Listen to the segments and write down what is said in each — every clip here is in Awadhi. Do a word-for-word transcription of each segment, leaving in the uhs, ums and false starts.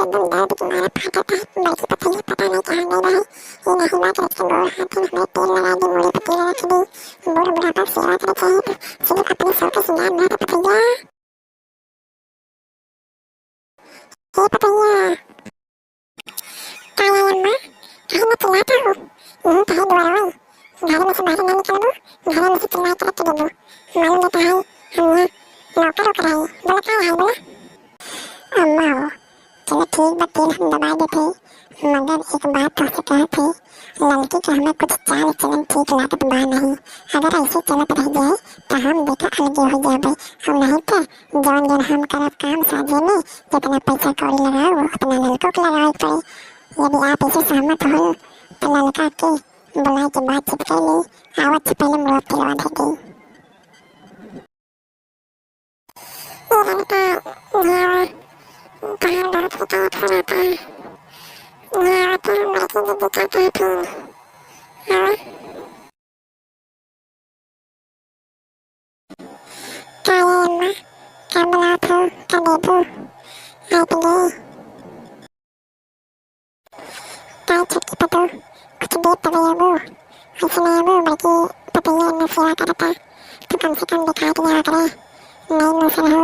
एकदम दर्द के मारे फाटत है। बड़की पतोहिया पता नहीं कहाँ गई रही। ये नहीं बात रख के गोड़ हाथ में हमें तेल लगा दी, मूड़ी पे तेल रख दी। बूढ़ बुढ़ापा सेवा करे चाहिए तो सिर्फ अपने सौ के सिंगार ना रे पतोहिया। हे पतोहिया, का है अम्मा? काहे ना चिल्लात हो? यहीं तो है दुआरवा। घर में से बाहर ना निकलबू, घर में से चिल्ला के रख देबू। मालूम देता है, हम यहाँ नौकर ओकर है। बोला का है, बोला? अम्मा हो, चलो ठीक बा, तेल हम दबा देते, मगर एक बात तोहसे कहत है, ललकी के हमें कुछ चाल चलन ठीक लागत बा नहीं। अगर ऐसे चलत रह जाए, तो हम देखा अलगे हो जाबे। और नहीं तो जौन जौन हम करब काम साझे में, जितना पैसा कौड़ी लगाओ, उतना ललको के लगावे के पड़ी। यदि आप ऐसे सहमत हो, तो ललका के बुलाए के बातचीत कर ली। आवत से पहले मुँह तिलवा दे दी। ए ललका, यहाँ कहाँ बहुत खिंचाव कराता है? यहाँ आके हम बड़की दीदी का कहते हैं। हाँ? का ये अम्मा, का बुलात हो, का देबू? आए के लिए? का छोटकी पतोह, कुछ देर तबे अबू, ऐसे नहीं अबू, बड़की पतोहिया इतना सेवा करता, तो कम से कम दिखाई के लिया करे। नहीं नौसन हो,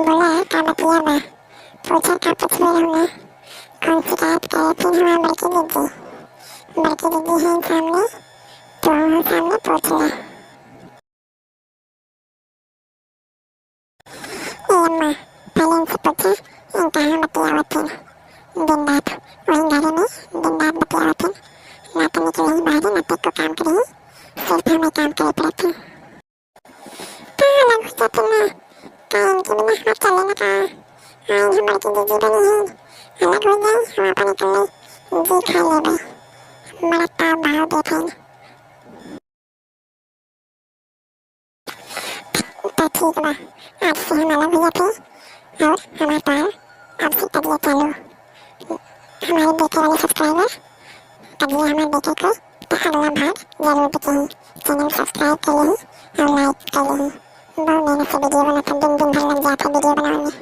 बोला है का बतिया बा, पूछा का पूछबे रहू ना, कौन शिकायत करे फिर हमार बड़की दीदी, बड़की दीदी है सामने, तो सामने पूछ ले। ए अम्मा, पहले इनसे पूछे, इन कहाँ बतियावत हैं? दिन रात वही घरे में दिन रात बतियावत हैं, ना तो निकले ही बाहर, ना तो को काम करे ही, सिर्फ हमें काम करे पड़त है। का अलग हो जाते ना, का इनके बिना हाथ चले ना का? हाँ, इन हमार के दीदी बनी है, अलग हो जाए, हम अपन अकेले जी खा लेबे, मरत ताव भाव देत हैं। तो ठीक बा, आज से हम अलग हो जाते हैं और हमारे पास अब से तबियत चालू। हमारे देखे वाले सब्सक्राइबर, तबियत हमारे देखे को तो अगला भाग जरूर देखे ही। चैनल सब्सक्राइब कर ले और लाइक कर ले। बहुत मेहनत से वीडियो बनाते, दिन दिन भर लग जाता है वीडियो बनाने में।